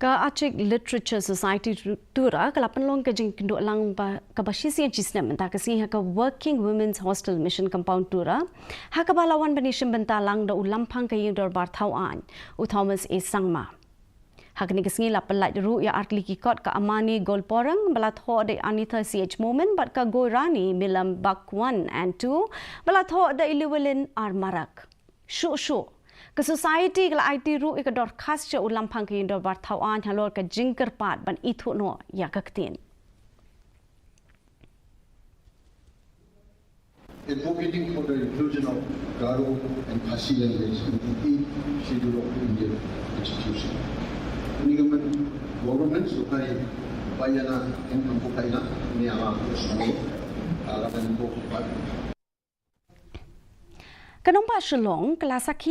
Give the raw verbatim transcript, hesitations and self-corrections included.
Ka Achik Literature Society Tura ka la pynlong ka jingkynduh lang ba ka ba shisien shisnem mynta ka sngi ha ka Working Women's Hostel Mission Compound Tura, ha kaba la wan ban ïashim bynta lang da u Lamphang ka Ïing Dorbar Thaw Aiñ, u Thomas A Sangma. Ha kane ka sngi la pyllait ruh ïa artylli ki kot ka Amani Golporang ba la thoh da Anitha C H Momin bad ka Goirani Milam Bak one and two ba la thoh da i Llewellyn R Marak. Shuh shuh, ka Society ka la aiti ruh ïa ka dorkhas sha u Lamphang ka Ïing Dorbar Thaw Aiñ halor ka jingkyrpad ban ithuh noh ïa ka ktien. Advocating for the inclusion of Garo and Khasi language in the eighth schedule of the Indian Constitution. Ni government, government sukai bayana en kampu kaina ni ala usmo ala kan ko. Ka nongbah Shillong ka la sakhi